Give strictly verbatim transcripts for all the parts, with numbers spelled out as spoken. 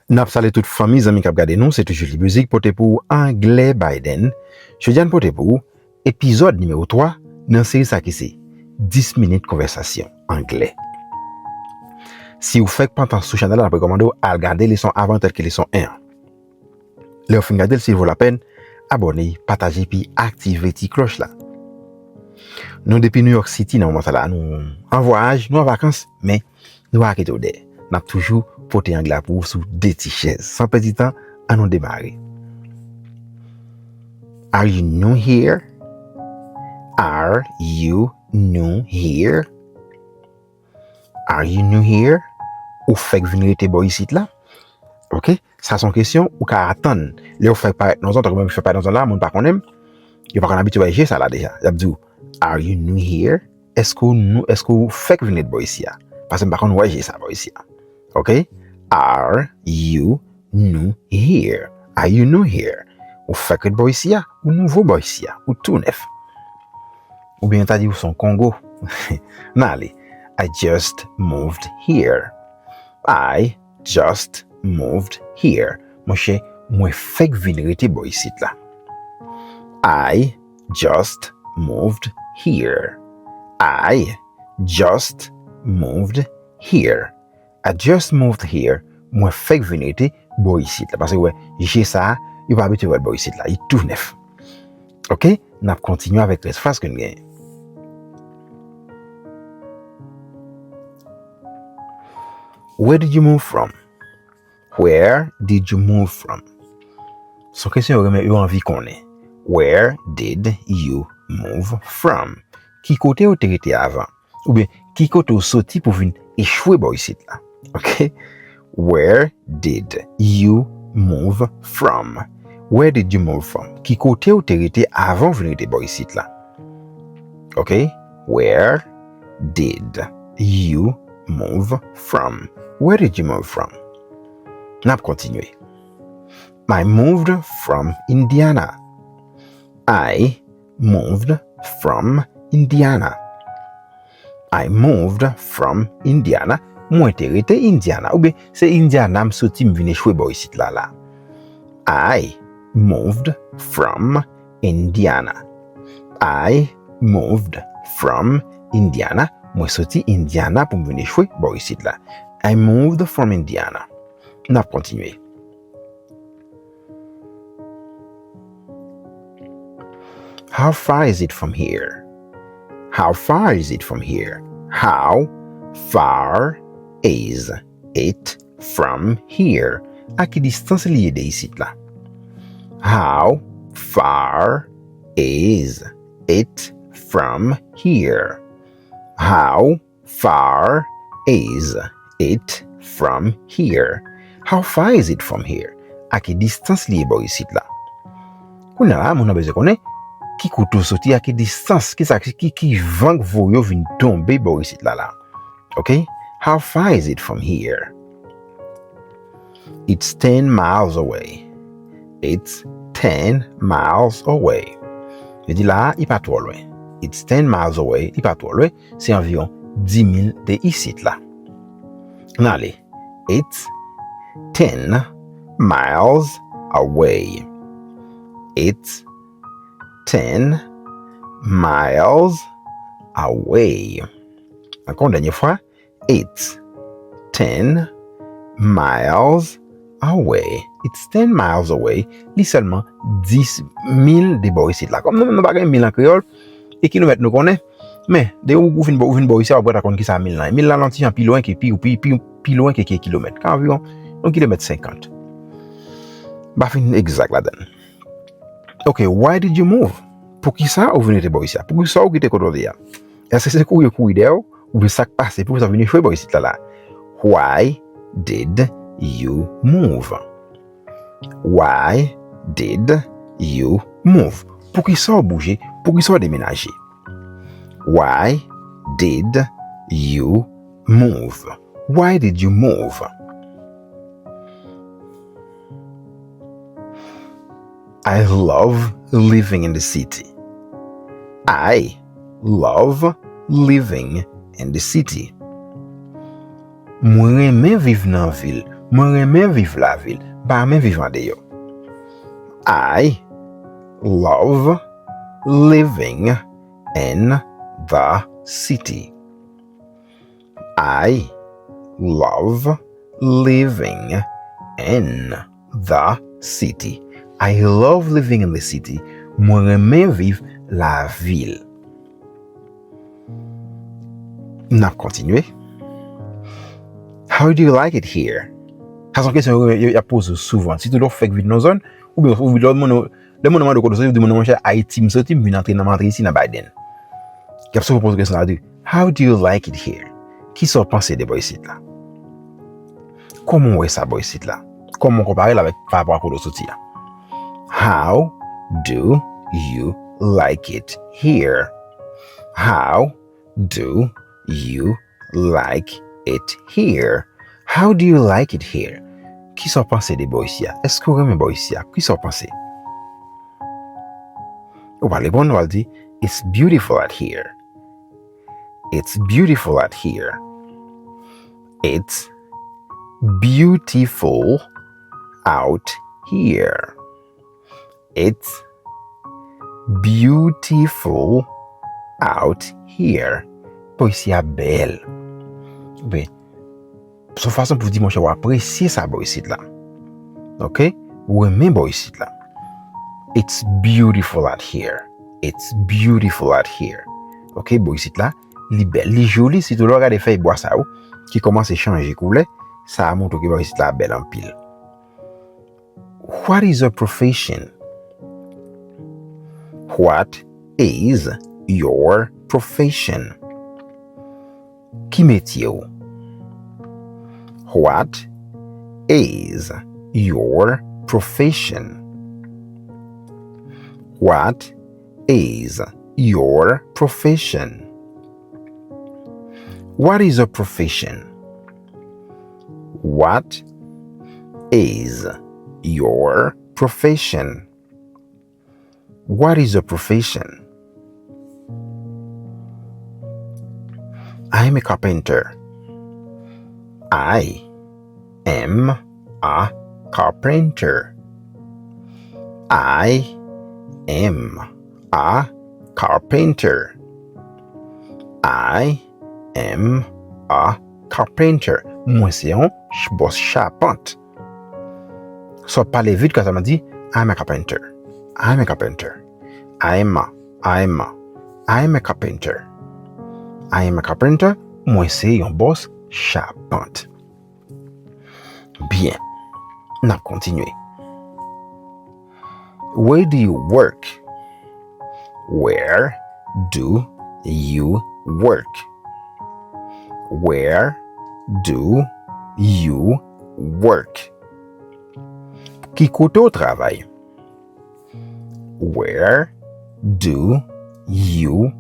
N ap salye tout fanmi, zanmi k ap gade nou, se toujou Li Music pote pou ou Anglè Biden. Jodi a n pote pou ou epizòd nimewo twa nan seri sa ki se dis minit konvèsasyon anglè. Si w fèk pantan sou chanèl la, n ap rekòmande w al gade leson avan tèt ki leson en an. Lè w fin gade l, si l vo lapèn, abòne, pataje epi aktive ti klòch la. Nou depi New York City nan moman sa la, nou an vwayaj, nou an vakans, men nou pa kite w dèyè. N ap toujou pote anglè a pou ou sou de ti chèz. San pèdi tan, ann nou demare. Are you new here? Are you new here? Are you new here? Ou fèk vin rete bò isit la? Ok? Sa se yon kesyon ou ka atann. Lè w fèk parèt nan zòn, tankou mwen m fèk parèt nan zòn la, moun pa konnen m, yo pa konn abitye wè je sa la deja. Y ap di w, are you new here? Èske w nou, èske w fèk vin ret bò isi a? Paske m pa konn wè je sa bò isi a. Ok? Are you new here? Are you new here? Ou fèk ret bò isi a? Ou nouvo bò isi a? Ou tou nèf? Oubyen yo ta di ou se yon Kongo? N ale. I just moved here. I just moved here. Monchè, mwen fèk vin rete bò isit la. I just moved here. I just moved here. I just moved here. Mwen fèk vin rete bò isit la. Paske wè, je sa a, yo pa abitye wè l bò isit la. Li tou nèf. Ok? N ap kontinye avèk rès fraz ke n genyen. Where did you move from? Where did you move from? Se yon kesyon yo renmen, yo anvi konnen. Where did you move from? Ki kote w te rete avan? Oubyen, ki kote w soti pou vin echwe bò isit la? Ok? Where did you move from? Where did you move from? Ki kote w te rete avan w vin rete bò isit la? Ok? Where did you move from? Where did you move from? N ap kontinye. I moved from Indiana. I moved from Indiana. I moved from Indiana. Mwen te rete Indiana. Oubyen, se Indiana m soti m vin echwe bò isit la la. I moved from Indiana. I moved from Indiana. Mwen soti Indiana pou m vin echwe bò isit la. I moved from Indiana. N ap kontinye. How far is it from here? How far is it from here? How far is it from here? A ki distans li ye de isit la? How far is it from here? How far is it from here? How far is it from here? A ki distans li ye bò isit la? Kounye a la, moun nan bezwen konnen ki kote w soti, a ki distans, ki sa, ki, ki, ki van k voye w vin tonbe bò isit la la. Ok? How far is it from here? It's ten miles away. It's ten miles away. Li di la, li pa twò lwen. It's ten miles away. Li pa twò lwen. Se anviwon dis mil de isit la. N ale. It's ten miles away. It's ten miles away. Ankò yon dènye fwa. It's ten miles away. It's ten miles away. Li sèlman dis mil de bò isit la. Kòm nou menm nou pa gen mil an kreyòl, e kilomèt nou konnen. Men, depi ou, ou vin bò, ou vin bò isi a, ou prèt a konn kisa mil lan ye. Mil lan, l on ti jan pi lwen ke pi, pi, pi, pi lwen ke, ke kilomèt. Ka anviwon yon kilomèt senkant. M pa fin egzak ladan l. Ok, why did you move? Poukisa ou vin rete bò isi a? Poukisa ou kite kote w te a? Èske se kouri yo kouri dèyè w? Oubyen sa k pase? Poukisa w vin echwe bò isit la la? Why did you move? Why did you move? Poukisa w bouje? Poukisa w demenaje? Why did you move? Why did you move? I love living in the city. I love living in the city. Mwen renmen viv nan vil. Mwen renmen viv lavil. M pa renmen viv andeyò. I love living in the city. I love living in the city. I love living in the city. Mwen renmen viv lavil. N ap kontinye. How do you like it here? Sa se yon kesyon yo, yo, y ap poze w souvan. Sitou lè w fèk vin nan zòn, oubyen, oubyen lè moun, lè moun nan mande w kote w soti, ou di moun nan, monchè, Ayiti m soti, m vin antre nan, m antre isi nan Biden. Y ap souvan poze kesyon sa di, how do you like it here? Kisa w panse de bò isit la? Kòman w wè sa bò isit la? Kòman w konpare l avèk pa rapò a kote w soti a? How do you like it here? How do you like it here? How do you like it here? Kisa w panse de bò isi a? Èske w renmen bò isi a? Kisa w panse? Ou pa reponn, ou al di, it's beautiful out here. It's beautiful out here. It's beautiful out here. It's beautiful out here. Bò isi a bèl. Oubyen, se yon fason pou di, monchè, w apresye sa bò isit la. Oke? Ou renmen bò isit la. It's beautiful out here. It's beautiful out here. Oke, bò isit la, li bèl, li joli, sitou lè w gade fèy bwa sa yo, ki kòmanse chanje koulè, sa a montre ke bò isit la bèl anpil. What is your profession? What is your profession? Ki metye w? What is your profession? What is your profession? What is your profession? What is your profession? What is your profession? I am a carpenter. I am a carpenter. I am a carpenter. I am a carpenter. Mwen se yon ch-, bòs chapant. Sa w pale vit konsa, m di, I'm a carpenter. I'm a carpenter. I'm a, I'm a, I'm a carpenter. I am a carpenter. Mwen se yon bòs chapant. Byen. N ap kontinye. Where do you work? Where do you work? Where do you work? Ki kote w travay? Where do you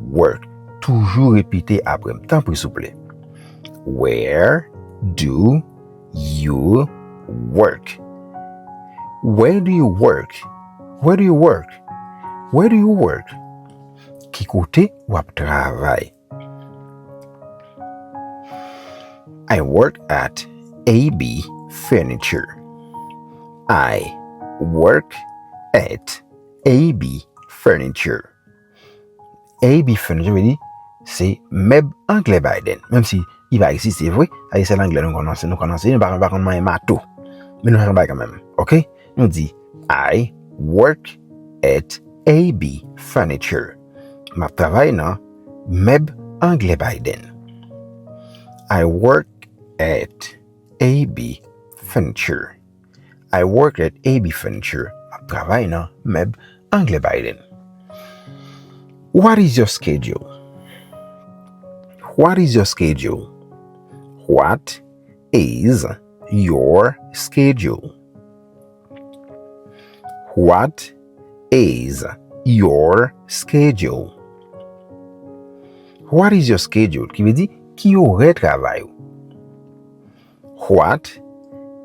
work? Toujou repete apre m, tanpri, souple. Where do you work? Where do you work? Where do you work? Where do you work? Ki kote w ap travay? I work at A B Furniture. I work at A B Furniture. A B Furniture vle di se mèb anglè Biden. Menm si li pa egziste vre, sa se sèl anglè nou konn anseye, nou konn anseye, nou pa, pa konn manyen mato. Men nou fè yon bagay kanmenm, oke? Nou di, I work at A B Furniture. M ap travay nan mèb anglè Biden. I work at A B Furniture. I work at A B Furniture. M ap travay nan mèb anglè Biden. What is your schedule? What is your schedule? What is your schedule? What is your schedule? What is your schedule? Ki vle di, ki orè travay ou? What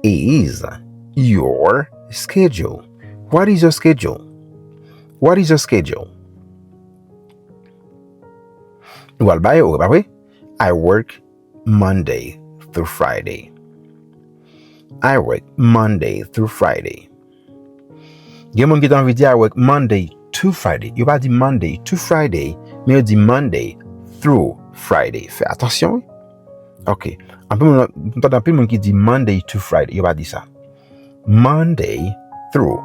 is your schedule? What is your schedule? What is your schedule? Nou al bay orè, pa vre? I work Monday through Friday. I work Monday through Friday. Gen moun ki ta anvi di I work Monday to Friday. Yo pa di Monday to Friday, men yo di Monday through Friday. Fè atansyon, wi. Ok. Anpil moun, m tande anpil moun ki di Monday to Friday. Yo pa di sa. Monday through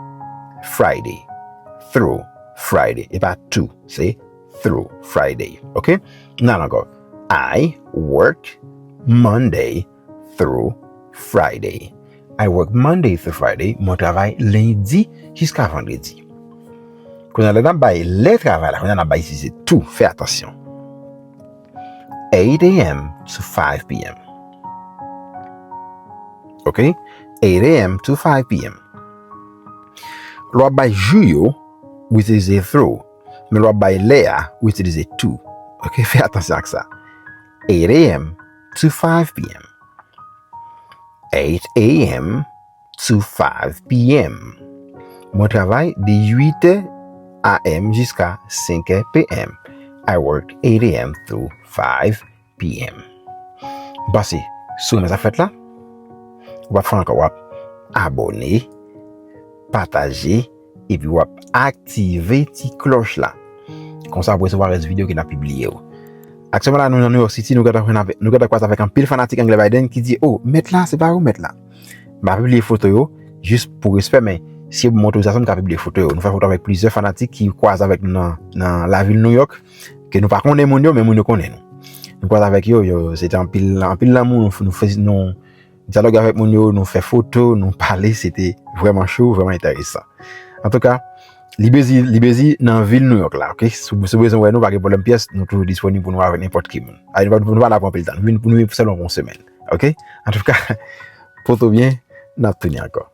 Friday. Through Friday. E pa to, se through Friday. Ok? N al ankò. I work Monday through Friday. I work Monday through Friday. Mwen travay lendi jiska vandredi. Kounye a, lè n ap bay lè travay la, kounye a n ap bay itilize to. Fè atansyon. Eight a.m. to five p.m. Ok? Eight a.m. to five p.m. Lè w ap bay jou yo, w itilize through. Men lè w ap bay lè a, w itilize to. Ok? Fè atansyon ak sa. Eight a.m. to five p.m. Eight a.m. to five p.m. Mwen travay de uit a.m. jiska senk a.m. I work eight a.m. to five p.m. Pase sou men sa fèt la. W ap fè ankò, w ap abòne, pataje, epi w ap aktive ti klòch la. Konsa w ap resevwa rès videyo ke n ap pibliye yo. Aktyèlman la, nou nan New York City, nou gentan jwenn avèk, nou gentan kwaze avèk anpil fanatik Anglè Biden ki di, "Oh, mèt la, se pa ou mèt la." M pa pibliye foto yo, jis pou respè, men si yo ban m otorizasyon, m ka pibliye foto yo. Nou fè foto avèk plizyè fanatik ki kwaze avèk nou nan, nan lavil New York, ke nou pa konnen moun yo, men moun yo konnen nou. Nou kwaze avèk yo, yo, se te anpil, anpil lanmou, nou, nou fè, nou dyaloge avèk moun yo, nou fè foto, nou pale, se te vrèman cho, vrèman enteresan. Antouka, Libezi, Libezi nan vil New York la, ok? Si w, si w bezwen wè nou, pa gen pwoblèm pyès, nou toujou disponib pou nou wè avèk nenpòt ki moun. Ay, nou pa, nou pa la pou anpil tan, nou vin, nou vin pou sèlman pou yon semèn, ok? Antouka, pote w byen, n ap tounen ankò.